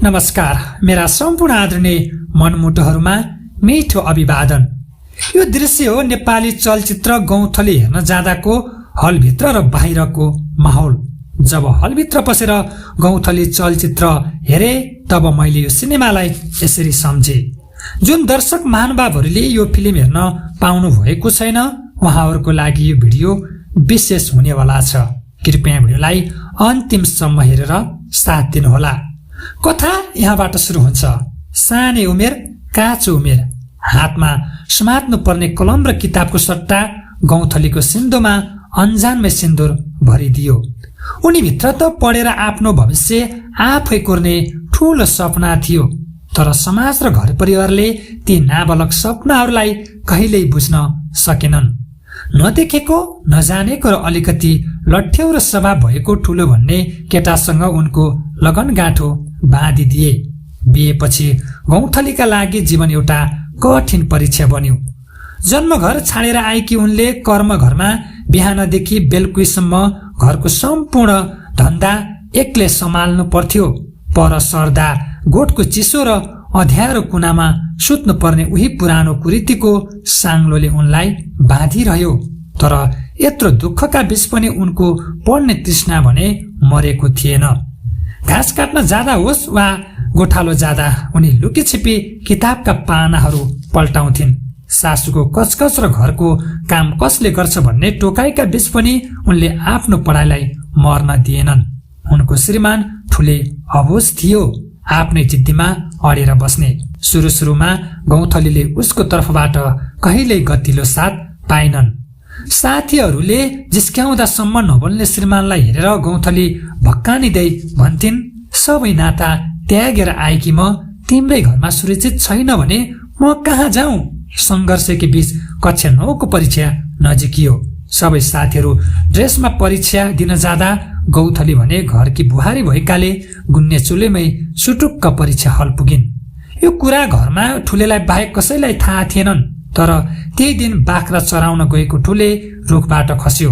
नमस्कार, मेरा सम्पूर्ण आदरणीय मनमुटुहरूमा मिठो अभिवादन। यो दृश्य हो नेपाली चलचित्र गौँथली हेर्न जाँदाको हलभित्र र बाहिरको माहौल। जब हलभित्र पसेर गौँथली चलचित्र हेरे तब मैले यो सिनेमालाई यसरी सम्झे। जुन दर्शक महानुभावहरूले यो फिल्म हेर्न पाउनु भएको छैन उहाँहरूको लागि यो भिडियो विशेष हुनेवाला छ। कृपया भिडियोलाई अन्तिमसम्म हेरेर साथ दिनुहोला। कथा यहाँबाट सुरु हुन्छ। सानै उमेर, काँचो उमेर, हातमा समात्नु पर्ने कलम र किताबको सट्टा गौँथलीको सिन्धुमा अन्जानमै सिन्दुर भरिदियो। उनीभित्र त पढेर आफ्नो भविष्य आफै कोर्ने ठूलो सपना थियो, तर समाज र घर परिवारले ती नाबालक सपनाहरूलाई कहिल्यै बुझ्न सकेनन्। नदेखेको, नजानेको र अलिकति लट्ठ्याउ र स्वभाव भएको ठूलो भन्ने केटासँग उनको लगनगाँठो बाँधिदिए। बिहेपछि गौँथलीका लागि जीवन एउटा कठिन परीक्षा बन्यो। जन्मघर छाडेर आएकी उनले कर्मघरमा बिहानदेखि बेलुकीसम्म घरको सम्पूर्ण धन्दा एक्लै सम्हाल्नु पर्थ्यो। पर सर्दा गोठको चिसो र अँध्यारो कुनामा सुत्नु पर्ने उही पुरानो कुरीतिको साङ्लोले उनलाई बाँधिरह्यो। तर यत्रो दुःखका बीच पनि उनको पढ्ने तृष्णा भने मरेको थिएन। घाँस काट्न जाँदा होस् वा गोठालो जाँदा उनी लुकीछिपी किताबका पानाहरू पल्टाउँथिन्। सासूको कचकच र घरको काम कसले गर्छ भन्ने टोकाइका बीच पनि उनले आफ्नो पढाइलाई मर्न दिएनन्। उनको श्रीमान ठुले अबोज थियो, आफ्नै जिद्दीमा अडेर बस्ने। सुरुमा गौँथलीले उसको तर्फबाट कहिल्यै गतिलो साथ पाइनन्। साथीहरूले जिस्क्याउँदासम्म नबोल्ने श्रीमानलाई हेरेर गौँथली भक्कानिँदै भन्थिन्, सबै नाता त्यागेर आएकी म तिम्रै घरमा सुरक्षित छैन भने म कहाँ जाउँ। सङ्घर्षकै बीच कक्षा 9 को परीक्षा नजिकियो। सबै साथीहरू ड्रेसमा परीक्षा दिन जाँदा गौँथली भने घरकी बुहारी भएकाले गुन्ने चुलेमै सुटुक्क परीक्षा हल पुगिन्। यो कुरा घरमा ठुलेलाई बाहेक कसैलाई थाहा थिएनन्। तर त्यही दिन बाख्रा चराउन गएको ठुले रुखबाट खस्यो।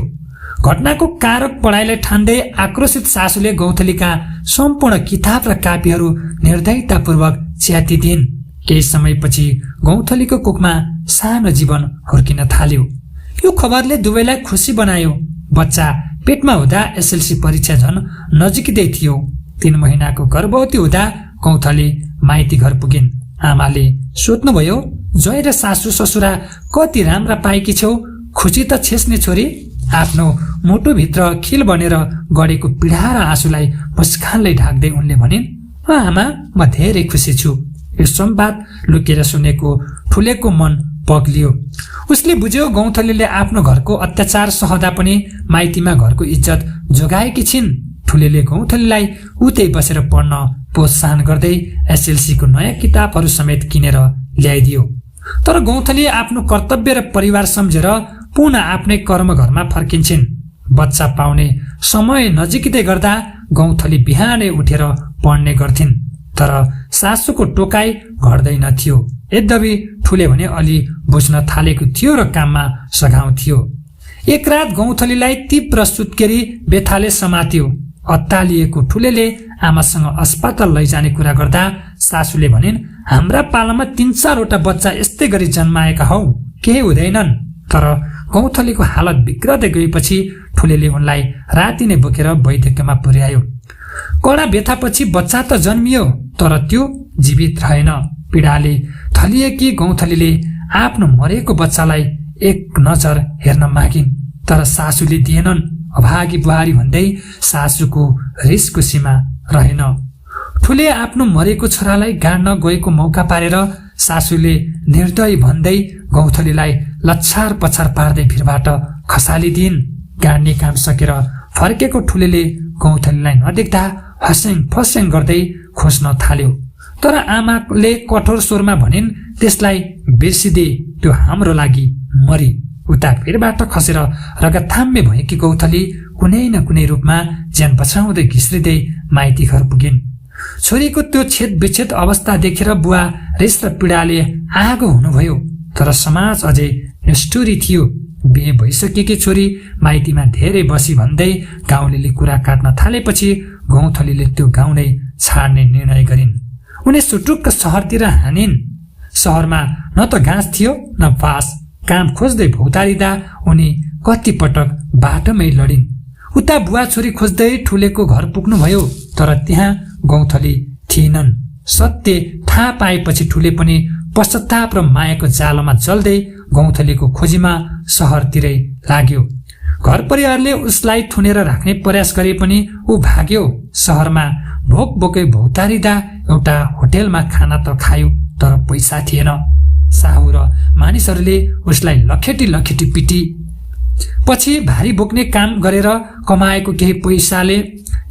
घटनाको कारक पढाइलाई ठान्दै आक्रोशित सासूले गौँथलीका सम्पूर्ण किताब र कापीहरू निर्दयतापूर्वक च्यातिदिन्। केही समयपछि गौँथलीको कुखमा सानो जीवन हुर्किन थाल्यो। यो खबरले दुवैलाई खुसी बनायो। बच्चा पेटमा हुँदा एसएलसी परीक्षा झन् नजिकै थियो। 3 महिनाको गर्भवती हुँदा गौँथली माइती घर पुगिन्। आमाले सोध्नुभयो, ज्वाइँ र सासू ससुरा कति राम्रा पाएकी छौ, खुसी त छेस्ने छोरी। आफ्नो मुटुभित्र खिल बनेर गढेको पीडा र आँसुलाई मुस्कानले ढाक्दै उनले भनिन्, आमा म धेरै खुसी छु। यो संवाद लुकेर सुनेको ठुलेको मन पग्लियो। उसले बुझ्यो गौँथलीले आफ्नो घरको अत्याचार सहदा पनि माइतीमा घरको इज्जत जोगाएकी छिन्। ठुलेले गौँथलीलाई उतै बसेर पढ्न प्रोत्साहन गर्दै एसएलसी को नयाँ किताबहरू समेत किनेर ल्याइदियो। तर गौँथली आफ्नो कर्तव्य र परिवार सम्झेर पुनः आफ्नै कर्मघरमा फर्किन्छन्। बच्चा पाउने समय नजिकै गर्दा गौँथली बिहानै उठेर पढ्ने गर्थिन्। तर सासूको टोकाइ घट्दैन थियो। यद्यपि ठुले भने अलि बुझ्न थालेको थियो र काममा सघाउ थियो। एक रात गौँथलीलाई तीव्र सुत्केरी बेथाले समात्यो। अत्तालिएको ठुलेले आमासँग अस्पताल लैजाने कुरा गर्दा सासूले भनिन्, हाम्रा पालामा 3-4 वटा बच्चा यस्तै गरी जन्माएका हौ, केही हुँदैनन्। तर गौँथलीको हालत बिग्रदै गएपछि ठुलेले उनलाई राति नै बोकेर वैद्यकमा पुर्यायो। कडा व्यथापछि बच्चा त जन्मियो, तर त्यो जीवित रहेन। पीडाले थलिएकी गौँथलीले आफ्नो मरेको बच्चालाई एक नजर हेर्न मागिन्, तर सासूले दिएनन्। अभागी बुहारी भन्दै सासूको रिसको सीमा रहेन। ठुले आफ्नो मरेको छोरालाई गाड्न गएको मौका पारेर सासूले निर्दयी भन्दै गौँथलीलाई लच्छार पछार पार्दै भिरबाट खसालिदिन्। गाड्ने काम सकेर फर्केको ठुलेले गौँथलीलाई नदेख्दा हस्याङ फस्याङ गर्दै खोज्न थाल्यो। तर आमाले कठोर स्वरमा भनिन्, त्यसलाई बिर्सिदे, त्यो हाम्रो लागि मरी। उता भिरबाट खसेर रगतथाम्मे भएकी गौँथली कुनै न कुनै रूपमा ज्यान बचाउँदै घिस्रिँदै माइती घर पुगिन्। छोरीको त्यो छेद विच्छेद अवस्था देखेर बुवा रिस र पीडाले आगो हुनुभयो। तर समाज अझै निष्ठुरी थियो। बिहे भइसकेकी छोरी माइतीमा धेरै बसी भन्दै गाउँलेले कुरा काट्न थालेपछि गौँथलीले त्यो गाउँ नै छाड्ने निर्णय गरिन्। उनी सुटुक्क सहरतिर हानिन्। सहरमा न त घाँस थियो न बाँस। काम खोज्दै भौतारिँदा उनी कति पटक बाटोमै लडिन्। उता बुवा छोरी खोज्दै ठुलेको घर पुग्नुभयो, तर त्यहाँ गौँथली थिएनन्। सत्य थाहा पाएपछि ठुले पनि पश्चाताप र मायाको जालमा जल्दै गौँथलीको खोजीमा सहरतिरै लाग्यो। घर परिवारले उसलाई थुनेर राख्ने प्रयास गरे पनि ऊ भाग्यो। सहरमा भोक बोकै भौतारिँदा एउटा होटेलमा खाना त खायो, तर पैसा थिएन। साहु र मानिसहरूले उसलाई लखेटी लखेटी पिटी। पछि भारी बोक्ने काम गरेर कमाएको केही पैसाले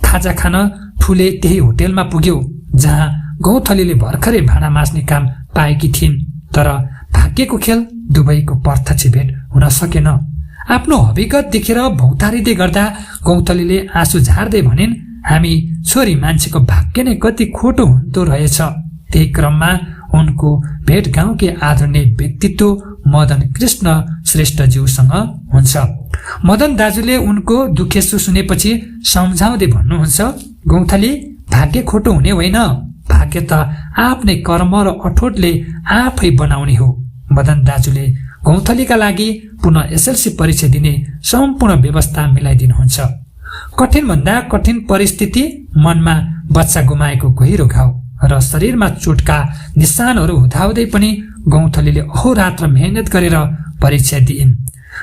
खाजा खान ठुले त्यही होटेलमा पुग्यो, जहाँ गौँथलीले भर्खरै भाँडा माझ्ने काम पाएकी थिइन्। तर भाग्यको खेल, दुवैको प्रत्यक्ष भेट हुन सकेन। आफ्नो हकीकत देखेर भौतारिँदै गर्दा गौँथलीले आँसु झार्दै भनिन्, हामी छोरी मान्छेको भाग्य नै कति खोटो हुँदो रहेछ। त्यही क्रममा उनको भेट गाउँकै आदरणीय व्यक्तित्व मदन कृष्ण श्रेष्ठज्यूसँग हुन्छ। मदन दाजुले उनको दुखेसो सुनेपछि सम्झाउँदै भन्नुहुन्छ, गौँथली, भाग्य खोटो हुने होइन, भाग्य त आफ्नै कर्म र अठोटले आफै बनाउने हो। मदन दाजुले गौँथलीका लागि पुनः एसएलसी परीक्षा दिने सम्पूर्ण व्यवस्था मिलाइदिनुहुन्छ। कठिन भन्दा कठिन परिस्थिति, मनमा बच्चा गुमाएको गहिरो घाउ र शरीरमा चोटका निशानहरू हुँदाहुँदै पनि गौँथलीले अहोरात्र मेहनत गरेर परीक्षा दिइन्।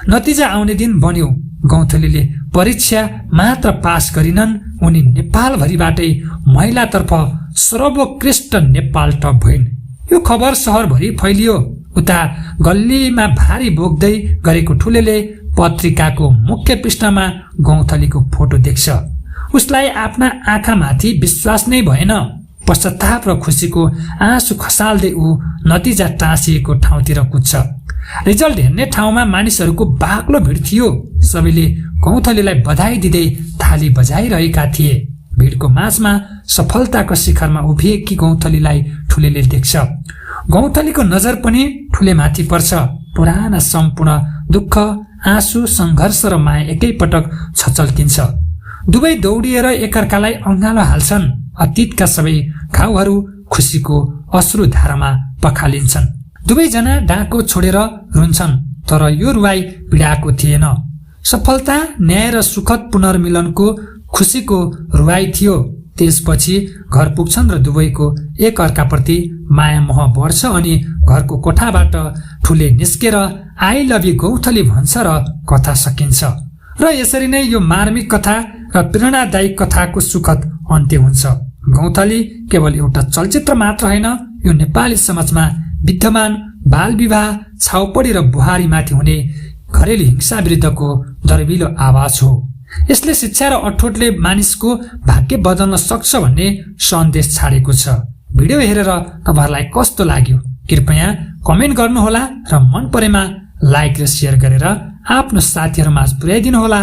नतिजा आउने दिन बन्यो। गौँथलीले परीक्षा मात्र पास गरिनन्, उनी नेपालभरिबाटै महिलातर्फ सर्वोत्कृष्ट नेपाल टप भइन्। यो खबर सहरभरि फैलियो। उता गल्लीमा भारी बोक्दै गरेको ठुलेले पत्रिकाको मुख्य पृष्ठमा गौँथलीको फोटो देख्छ। उसलाई आफ्ना आँखामाथि विश्वास नै भएन। पश्चाताप र खुसीको आँसु खसाल्दै ऊ नतिजा टाँसिएको ठाउँतिर कुद्छ। रिजल्ट हेर्ने ठाउँमा मानिसहरूको बाक्लो भिड थियो। सबैले गौँथलीलाई बधाई दिँदै थाली बजाइरहेका थिए। भिडको माझमा सफलताको शिखरमा उभिएकी गौँथलीलाई ठुलेले देख्छ। गौँथलीको नजर पनि ठुलेमाथि पर्छ। पुराना सम्पूर्ण दुःख, आँसु, सङ्घर्ष र माया एकैपटक छचल्किन्छ। दुवै दौडिएर एकअर्कालाई अँगालो हाल्छन्। अतीतका सबै घाउहरू खुसीको अश्रु धारामा पखालिन्छन्। दुवैजना डाको छोडेर रुन्छन्, तर यो रुवाई पीडाको थिएन। सफलता, न्याय र सुखद पुनर्मिलनको खुसीको रुवाई थियो। त्यसपछि घर पुग्छन् र दुवैको एक अर्काप्रति माया मोह बढ्छ अनि घरको कोठाबाट ठुले निस्केर आई लभ यु गौँथली भन्छ र कथा सकिन्छ। र यसरी नै यो मार्मिक कथा र प्रेरणादायी कथाको सुखद अन्त्य हुन्छ। गौँथली केवल एउटा चलचित्र मात्र होइन, यो नेपाली समाजमा विद्यमान बाल विवाह, छाउपडी र बुहारीमाथि हुने घरेलु हिंसा विरुद्धको दरबिलो आवाज हो। यसले शिक्षा र अठोटले मानिसको भाग्य बदल्न सक्छ भन्ने सन्देश छाडेको छ। भिडियो हेरेर तपाईहरुलाई कस्तो लाग्यो कृपया कमेन्ट गर्नुहोला र मन परेमा लाइक र शेयर गरेर आफ्नो साथीहरुमाझ पुर्याइदिनु होला।